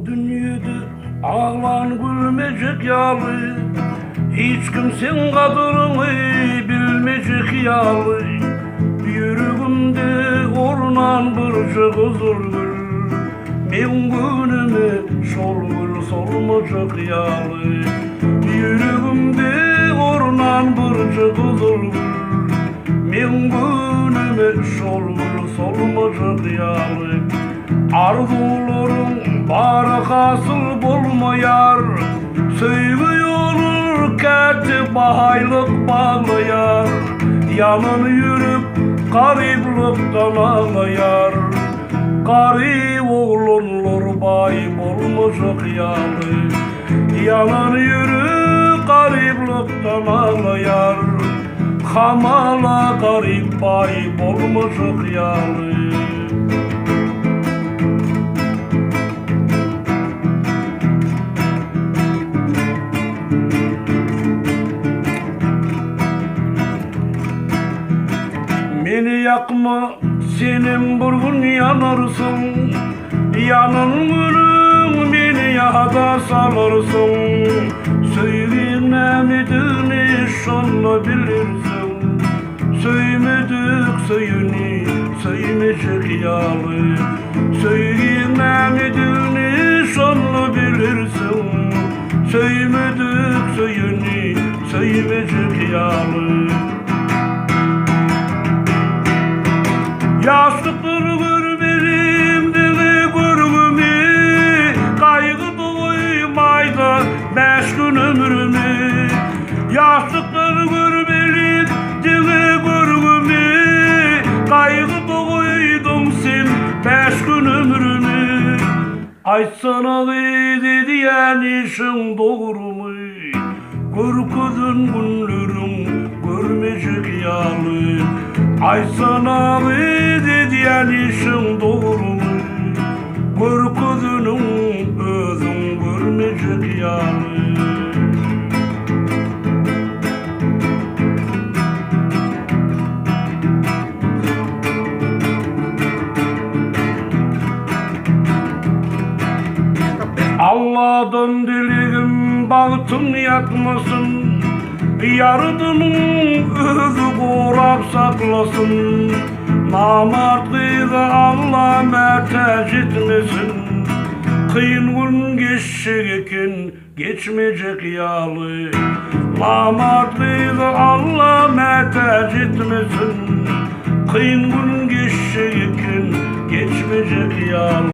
Bu dünýede aglan gülmejek ýaly, Hiç kim seň gadyryňy bilmejek ýaly. Ýüregimde ornan birje gyzyl gül, Meň göwnüme şol gül solmajak ýaly. Ýüregimde ornan birje gyzyl gül, Meň göwnüme şol gül solmajak ýaly. Arzuwlaryň bary hasyl bolmaýar, Söýgi ýolun käte baýlyk baglaýar, Ýalan ýürek garyplykdan aglaýar, Garyp oglanlar baý bolmajak ýaly. Ýalan ýürek garyplykdan aglaýar, Hamala garyp baý bolmajak ýaly. Meni ýakma, senem bir gün ýanarsyň, Ýanan günüň meni ýada salarsyň. Söýgiň nämedigini şonda bilersiň. Söýmedik söýeni söýmejek ýaly. Söýgiň nämedigini şonda bilersiň. Söýmedik söýeni söýmejek ýaly. Ýaşlyklar görmelim diňe görgümi, Gaýgy doýmaýda bäş gün ömrümi. Ýaşlyklar görmelim diňe görgümi, Gaýgy doýduň sen bäş gün ömrümi. Aýtsana gyz edýän işiň dogrumy? Görkezen günleriň görmejek ýaly. Aýtsana gyz edýän işiň dogrumy? Görkezeniň özüň görmejek ýaly. Alladan dilegim bagtyň ýakmasyn, Ýaradynyň özi gorap saklasyn. Namart gyza Alla mätäç etmesin, Kyn gün geçjek eken geçmejek ýaly. Namart gyza Alla mätäç etmesin, Kyn gün geçjek eken geçmejek ýaly.